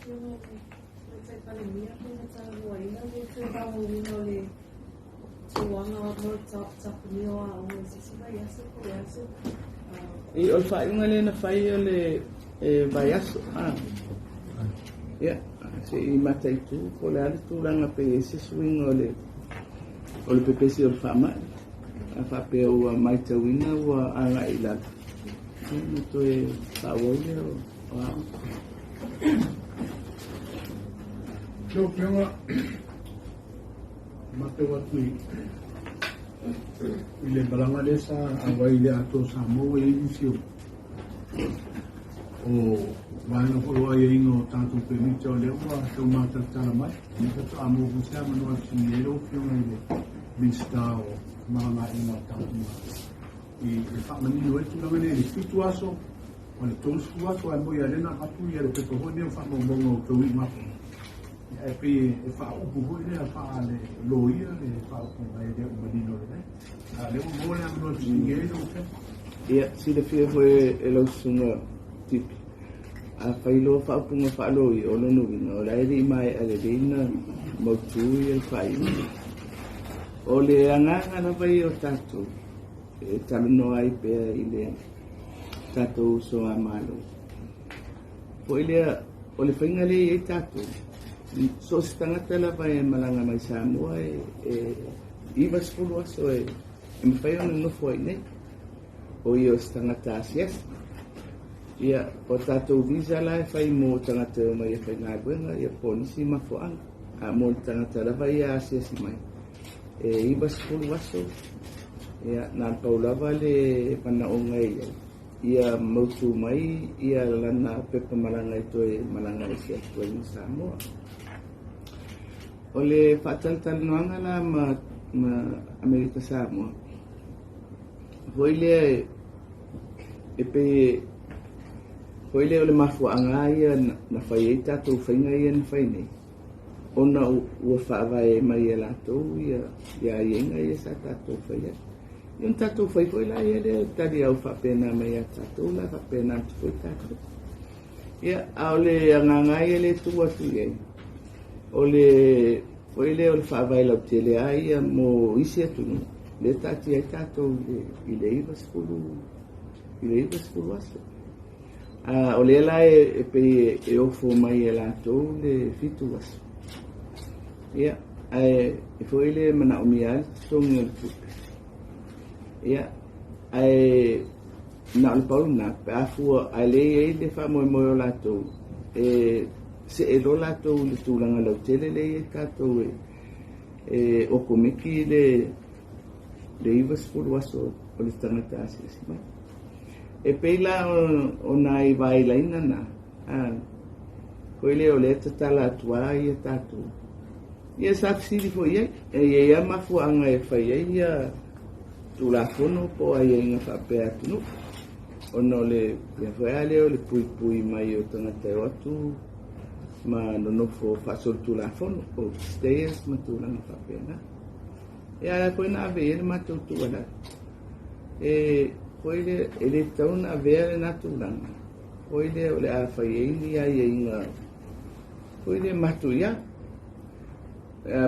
Afioga i le Tamaitai Palemia pe na talanoaina le toe faaauauina o le tauaga mo le tapunia o aoga i se isi vaiaso po o le a se. O le faaiuga lea na fai o le vaiaso. Ia, se i mataitu po o le a le tulaga pe i ai se suiga o le pepesi o le faamai. A faapea ua matauina ua agai i lalo, ia ona toe faaauau lea o aoga. Lau Afioga, matau atu i le malaga lea sa auai i le Atoa Samoa ua i ai nisi o vaega foi o aiaiga o tatou pemita o lea ua tau matalatala mai. Lea faatoa maua foi se avanoa e fesiligia ai lau Afioga i le Minisita o Femalagaaiga o le tatou Malo i le faamanino ai le tulaga lea i le 7 aso ma le 30 aso ae moi lava lea na avatu le pepa foi lea o faamaumauga o tau iugafono. Ae pei e faaupu foi lea faale-loia le faaupuga e le o manino lelei. A o lea ua maua le avanoa e fesiligia ai lau Afioga. Ia, silafia foi e lau susuga Tipi, a fai loa faaupuga faaloia, o lona uiga, o la e le i maea lelei ona mautu le faaiuga. O le agaga lava ia o tatou e talanoa ai pea i le tatou uso a Malo, foi lea, o le faiga lea e i ai tatou, so o se tagata lava e malaga mai Samoa e 90 aso e mafai ona nofo ai nei, o ia o se tagata asiasi. Ia, o tatou visa la e fai mo tagata e omai e faigaluega, ia po o nisi mafuaaga. A mo le tagata lava ia asiasi mai, e 90 aso, ia, na o le pau lava le manaoga e i ai, ia mautu mai ia lana pepa malaga e toe malaga ese atu ai ma Samoa. O le faatalatalanoaga la ma Amerika Samoa, foi lea e pei foi lea o le mafuaaga ia na fai ai tatou faiga ia na fai nei, ona ua faavae mai e latou ia aiaiga ia sa tatou fai ai. Ia ona tatou fai foi la ia lea tali au faapena mai ia tatou la faapena atu foi tatou. Ia, a o le agaga ia lea e tuu atu i ai, o le foi lea o le faavae lautele lava ia mo isi atunuu, lea e taatia ai tatou i le 90 aso. A o lea la e pei e ofo mai e latou le 7 aso. Ia, ae foi lea e manaomia lava le totogi o le tupe. Ia, ae na o le pau lena, pe a fua, ae lea e i ai le faamoemoe o latou, e see loa latou i le tulaga lautele lea e i ai tatou e okomeki le 90 aso o le tagata asiasi mai. E pei la o nai vailaina na, foi lea o lea e tatala atu lava ia tatou. Ia sa fesili foi i ai, e i ai lava mafuaaga e fai ai ia Tulafono po o aiaiga faapea atunuu, ona o le mea foi lava lea o le puipui mai o tagata e o atu ma nonofo faasolitulafono, overstayers ma tulaga faapena. Ia a foi na ave i ai le matou tuualalo, e foi lea, e le tatau ona avea lena tulaga, foi lea o le a fai ai ni aiaiga foi lea matuia.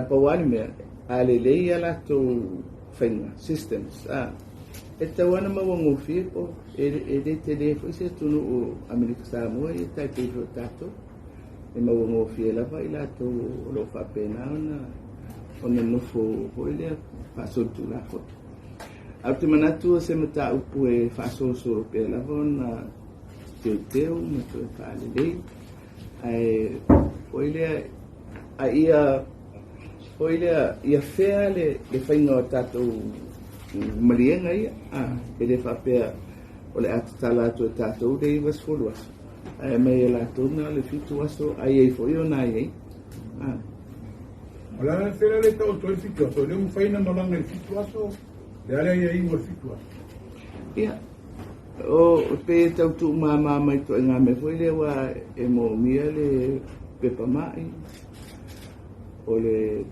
Pau lava le mea, a lelei a latou faiga, systems, e tatau lava ona mauagofie po e le tele foi se atunuu o Amerika Samoa ia tai pei foi o tatou. E mauagofie lava i latou o lo o faapena ona nofo foi lea faasolitulafono. Ae ou te manatu o se mataupu e faasolosolo pea lava ona teuteu ma toe faalelei. Ae foi lea, a ia foi lea, ia fea le faiga o tatou maliega ia. E le faapea o le a tatala atu e tatou le 90 aso, ae aumai e latou na o le 7 aso, a i ai foi ona aiaiga. O le a le fea lea e tau atu ai le 7 aso? E le mafai ona malaga i le 7 aso, o le a le aiaiga o le 7 aso? Ia, o pei e tau tuumama mai ituaiga mea foi lea aua e moomia le pepa mai, o le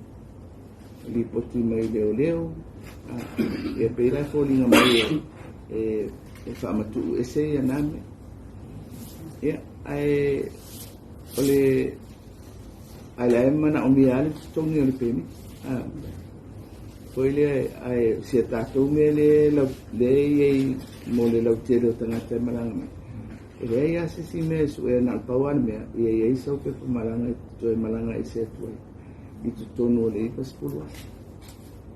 lipoti mai leoleo, ia pei la e foliga mai e faamatuu ese ia na mea. Ia, ae O le ae la e manaomia lava le totogi o le pemita. Foi lea ae si a tatou mea lea e i ai mo le lautele o tagata e malaga mai, e leai lava se isi mea e suea, na o le pau lava le mea ia i ai sau pepa malaga e toe malaga ese atu ai i totonu o le 90 aso.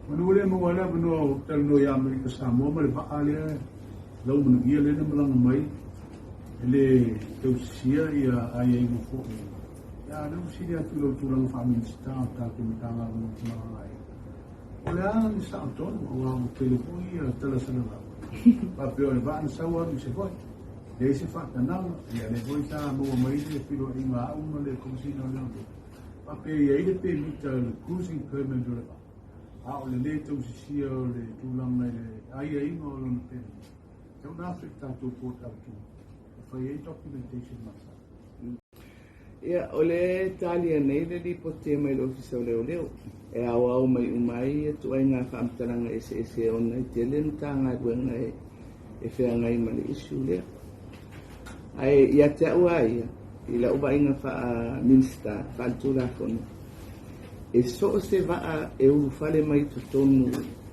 Manu lea maua ai le avanoa o talanoa ia Amerika Samoa ma le vaa lea lau manuia lea na malaga mai e le tausisia ia aiaiga foi. Ia, a lea ua sili atu i lau tulaga faa-Minisita o tatou Matagaluega o Tamaoaiga. O le a le sao tonu, aua ua tele foi ia tala salalau faapea o le vaa na sau alu i Savaii, leai se faatanaga. Ia lea foi sa maua mai le feloaiga a au ma le Komesina o Leoleo, faapea e i ai le pemita, le cruising permit o le vaa, a o le lē tausisia o le tulaga i le aiaiga o lona pemita, tau na afe i le tatou port autu e fai ai documentation masani. Ia, o lea e talia nei le lipoti e mai le Ofisa o Leoleo, e aoao mai uma ai ia ituaiga faamatalaga eseese ona e tele Matagaluega e feagai ma le issue lea. Ae ia te au lava ia, i lau vaaiga faa-Minisita, faale-Tulafono, e so o se vaa e ulufale mai totonu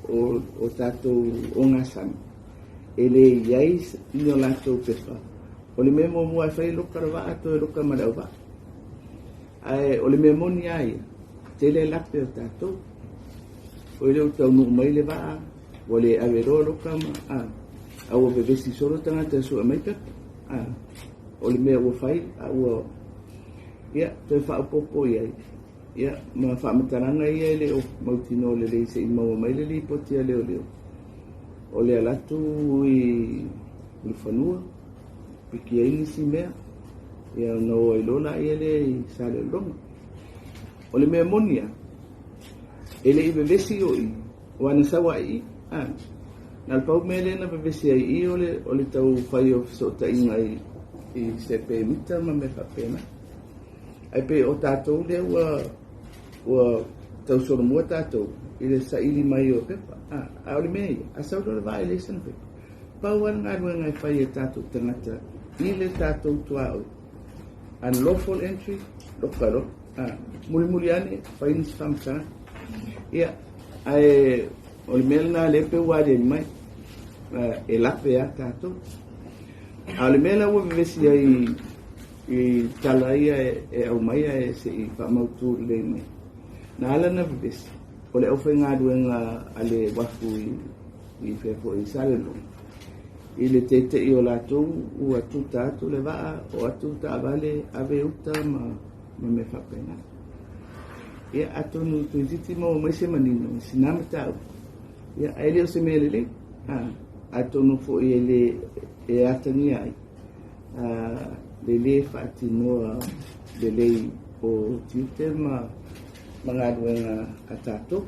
o tatou ogasami, e le i ai ni o latou pepa, o le mea muamua e fai e loka le vaa, toe loka ma le auvaa. Ae o le mea moni lava ia, tele lape o tatou. O le ua taunuu mai le vaa, ua le ave loa loka ma, a ua vevesi solo tagata e sue mai pepa. O le mea ua fai, a ua, ia, toe faaopoopo i ai, ia, ma faamatalaga ia e le o mautinoa lelei se i maua mai le lipoti a leoleo, o le alu atu i Mulifanua, piki ai nisi mea, ia ona o ai loa laia lea i Salelologa. O le mea moni lava, e le i vevesi o i, aua na sau lava i i. Na o le pau mea lea na vevesi ai i i o le tau fai o fesootaiga i se pemita ma mea faapena. Ae pei o tatou lea ua tausolomua tatou i le saili mai o pepa. A o le mea ia, a sau loa le vaa e leai sana pepa, pau lava le galuega e fai e tatou tagata i le tatou tuaoi, unlawful entry, loka loa. Mulimuli ane, fai nisi faamatalaga. Ia, ae o le mea lena lea pe ua aliali mai, e lape lava tatou. A o le mea la ua vevesi ai i tala ia e aumai ae se i faamautu lelei mai, na ala ona vevesi, o le aufaigaluega a le uafu i fea foi i Salelologa, i le teitei o latou ua tuta atu le vaa, o atu taavale, ave uta ma mea faapena. Ia, atonu toeitiiti maua mai se manino i sina mataupu, ia, ae le o se mea lelei. Atonu foi e le e atagia ai le lē faatinoa lelei o tiute ma galuega a tatou.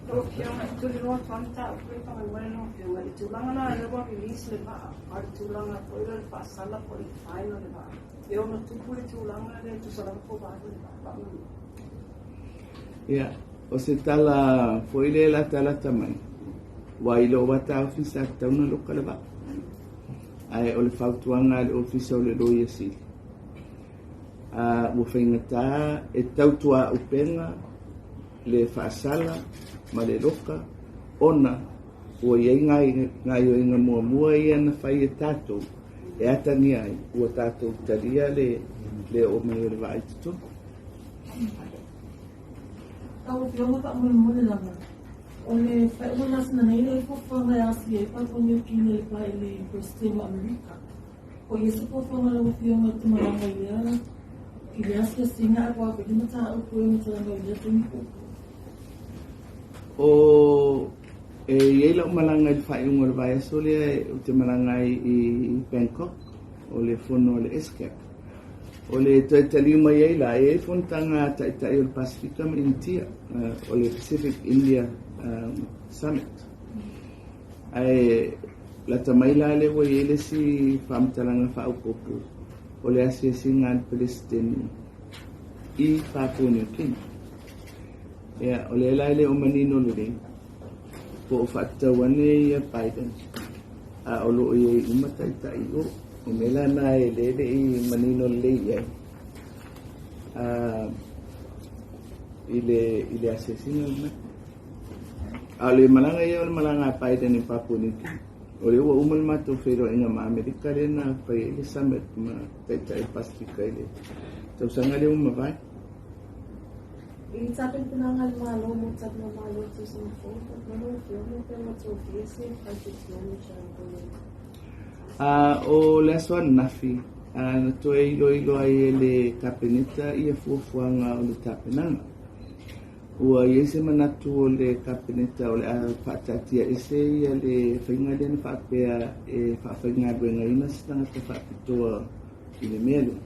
Lau Afioga, e tuliloa atu lava le mataupu lea faamoemoe lau Afioga i le tulaga la lea ua release le vaa, a o le tulaga foi lea o le faasala po o le fine o le vaa, e ono tupu le tulaga lea e tusa lava po ua alu le vaa faamoemoe. Ia, o se tala foi lea e latalata mai, ua i lou lava taofi sa tatau ona loka le vaa. Ae o le fautuaga a le Ofisa o le Loia Sili, ua faigata e tautuaupega le faasala ma le loka ona ua i ai gaoioiga muamua ia na fai e tatou e atagia ai ua tatou talia le oo mai o le vaa i totonu. Lau Afioga faamolemole lava, o le faaiuga o le masina nei lea e fuafuaga e aafia ai Papua New Guinea i le pae i le Peresetene o Amerika. Po o i ai se fuafuaga a lau Afioga i te malaga i lea asiasiga ae ua ave i le mataupu e ono talanoa i lea taimi puupuu? O e i ai lau malaga i le faaiuga o le vaiaso lea ou te malaga ai i Bangkok, o le fono a le ESCAP. O le toe taliu mai ai la, e i ai fonotaga a taitai o le Pasefika ma Initia, o le Pacific India Summit. Ae lata mai la lea ua i ai le isi faamatalaga faaopoopo o le asiasiga a le Peresetene i Papua New Guinea. Ia, o lea la e le o manino lelei po o faatatau ane ia Biden, a o lo o i ai uma taitai o. O mea la na e le leʻi manino lelei i ai i le i le asiasiga lena. A o le malaga ia o le malaga a Biden i Papua New Guinea. O lea ua uma le matou feiloaiga ma Amerika lea na fai ai le summit ma Taitai o le Pasefika i le tausaga lea ua mavae. I le tapenapenaga a le Malo mo tatou Malo i tausaga fou, faamalo Afioga pe ua tofia se project manager mo le O le aso ananafi, na toe iloilo ai e le Kapeneta ia fuafuaga o le tapenaga. Ua i ai se manatu o le Kapeneta o le a faataatia ese ia le faiga lea na faapea e faafaigaluegaina se tagata faapitoa i le mea lea.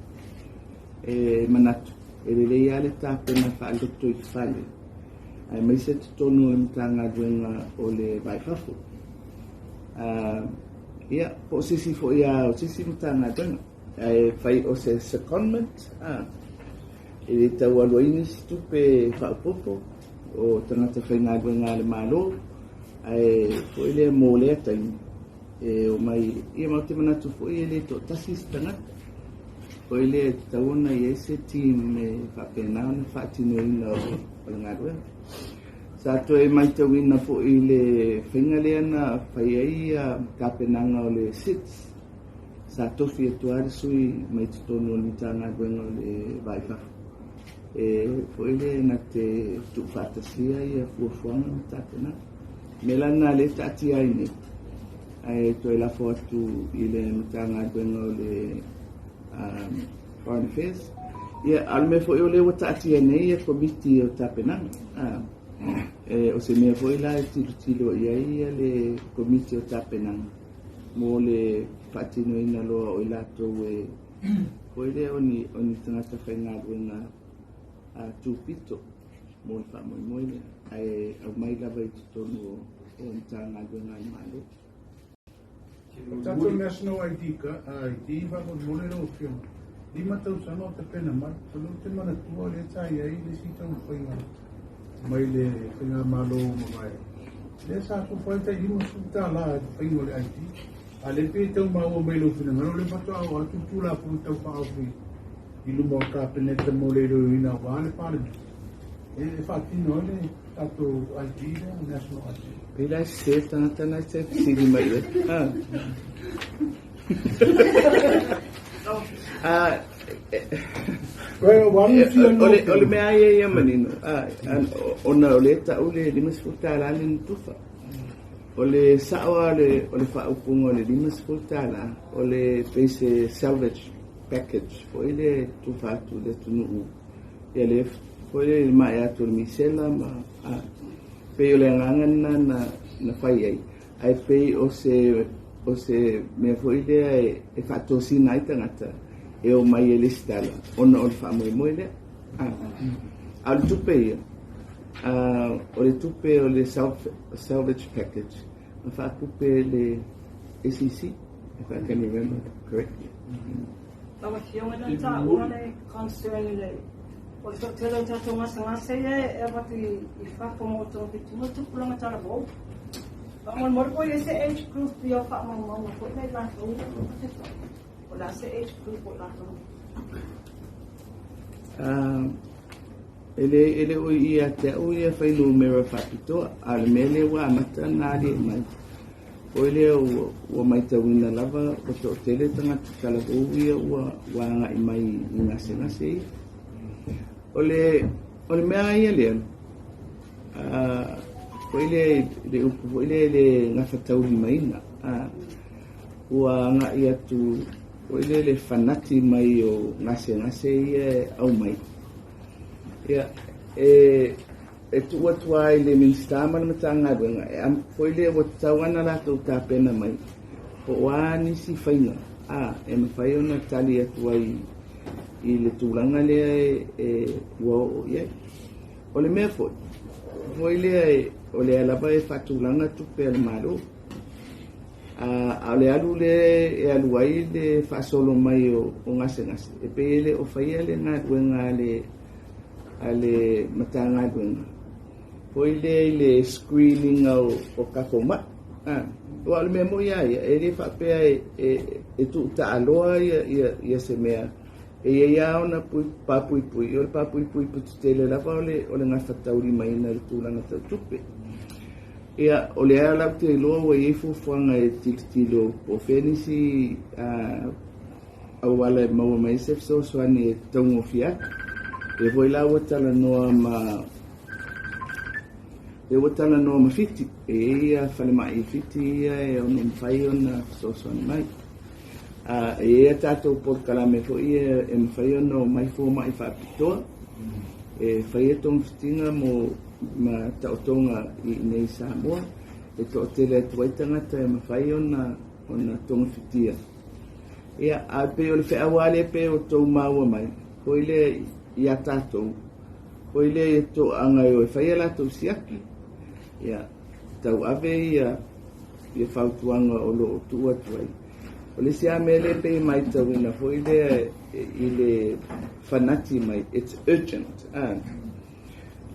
E manatu, e lelei lava le tapena faaloto i fale, aemaise totonu o le Matagaluega o le Va i Fafo. Ia, po o se isi foi lava o se isi Matagaluega, ae fai o se secondment, e le tau alu ai nisi tupe faaopoopo o tagata faigaluega a le Malo, ae foi lea mo lea taimi, e omai, ia ma ou te manatu foi e le toatasi se tagata. Foi lea e tatau ona i ai se team e faapena ona faatinoina o le galuega. Sa toe matauina foi le faiga lea na fai ai tapenaga o le SIDS. Sa tofi atu lava le sui mai totonu o le Matagaluega o le Va i Fafo. E foi lea na te tuufaatasia ia fuafuaga ma tapenaga. O mea la na lea e taatia ai nei, ae toe lafo atu i le Matagaluega o le Foreign Affairs. Ia, a o le mea foi o lea ua taatia nei ia komiti o tapenaga. O se mea foi la e tilotilo i ai ia le komiti o tapenaga mo le faatinoina loa o i latou e foi lea o ni tagata faigaluega tupito mo le faamoemoe lea, ae aumai lava i totonu o Matagaluega a le Malo. O tatou National ID, ID faamolemole lau Afioga, 5 tausaga o tapena mai. O lea ou te manatua o lea sa i ai le isi taumafaiga mai le faigamalo ua mavae. Lea sa tufa ai tai $50 i le faiga o le ID. A o lea pei e tau maua mai i lou finagalo, o lea faatoa oo atu le Tulafono Tau Faaofi i luma o le Kapeneta mo le iloiloina aua le Palemene e faatino ai le tatou ID lea, National ID. Pei la e sese le tagata lena e te fesili mai i ai. O le mea lava ia ia manino, ona o lea e tau le $50 lea na tufa. O le sao lava o le faaupuga o le $50, o le pei se salvage package foi lea e tufa atu i le atunuu, ia lea foi lea i le maea atu o le misela ma pei o le agaga lena na fai ai, ae pei o se mea foi lea e faatosina ai tagata e omai e lesitala ona o le faamoemoe lea. A o le tupe ia, o le tupe o le salvage package na faatupe le ACC, if I can remember correctly. Lau Afioga na taua le concern i le o le toatele o tatou gasegase ia e avatu i fafo mo togafiti mo tupulaga talavou. Faamolemole po o i ai se age group ia o faamaumauga foi nei latou ia o lo o le a se age group o latou. E le o ia te au ia fuainumera faapitoa, a o le mea lea ua amata na aliae mai. Foi lea ua matauina lava ua toatele tagata talavou ia ua agai mai i gasegase ia. O le mea ia lea, foi lea le upu foi lea le gafataulimaina, ua agai atu foi lea le fanati mai o gasegase ia e aumai. Ia, e tuu atu ai le Minisita ma le Matagaluega, e foi lea ua tatau ana latou tapena mai, po o a nisi faiga e mafai ona tali atu ai i le tulaga lea e ua oo i ai. O le mea foi, foi lea o lea lava e faatulaga tupe a le Malo. A o le alu lea e alu ai le faasolo mai o gasegase, e pei e le o faia le galuega a le Matagaluega, foi lea i le screening o tatou mai. Aua o le mea moni lava ia, e le faapea e tuutaaloa ia se mea, e i ai lava ona papuipui, o le papuipui pito tele lava o le gafataulimaina i le tulaga tau tupe. Ia, o lea la ou te iloa ua i ai fuafuaga e tilotilo po o fea nisi auala e maua mai ai se fesoasoani e taugofie atu. O lea foi la ua talanoa ma lea ua talanoa ma Fiti, e i ai falemai i Fiti ia e ono mafai ona fesoasoani mai. E i ai a tatou polokalame foi ia e mafai ona omai fomai faapitoa e faia togafitiga mo ma taotoga i inei i Samoa, e toatele atu ai tagata e mafai ona togafitia. Ia, ae pei o le feau lava lea pei o tou maua mai, foi lea ia tatou, foi lea ia toaga e o e fai a latou siaki, ia, tauave ia fautuaga o lo o tuu atu ai. O le isi lava mea lea pei e matauina foi lea i le fanati mai, it's urgent.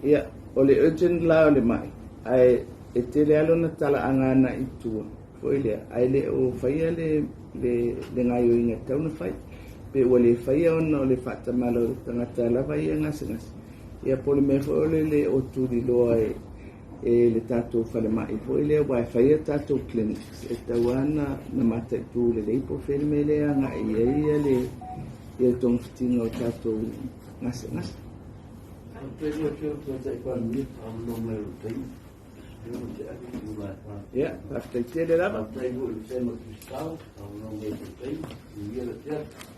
Ia, o le urgent la o le mai, ae e tele lava lona talaaga agai i tua, foi lea, ae le o faia le gaoioiga e tatau ona fai. Pe ua le faia ona o le faatamala o le tagata lava ia gasegase, ia po o le mea foi o le le o tuliloa e le tatou falemai foi lea, aua e fai a tatou clinics, e tatau lava ona mataitu lelei po o fea le mea lea e agai i ai le togafitiga o tatou gasegase. Faafetai lau Afioga i le Tamaitai Palemia, avanoa mai o lou taimi. Ia, faafetai tele lava. Faafetai foi i le Vasega o Tusitala, avanoa mai o lou taimi. Manuia le afiafi.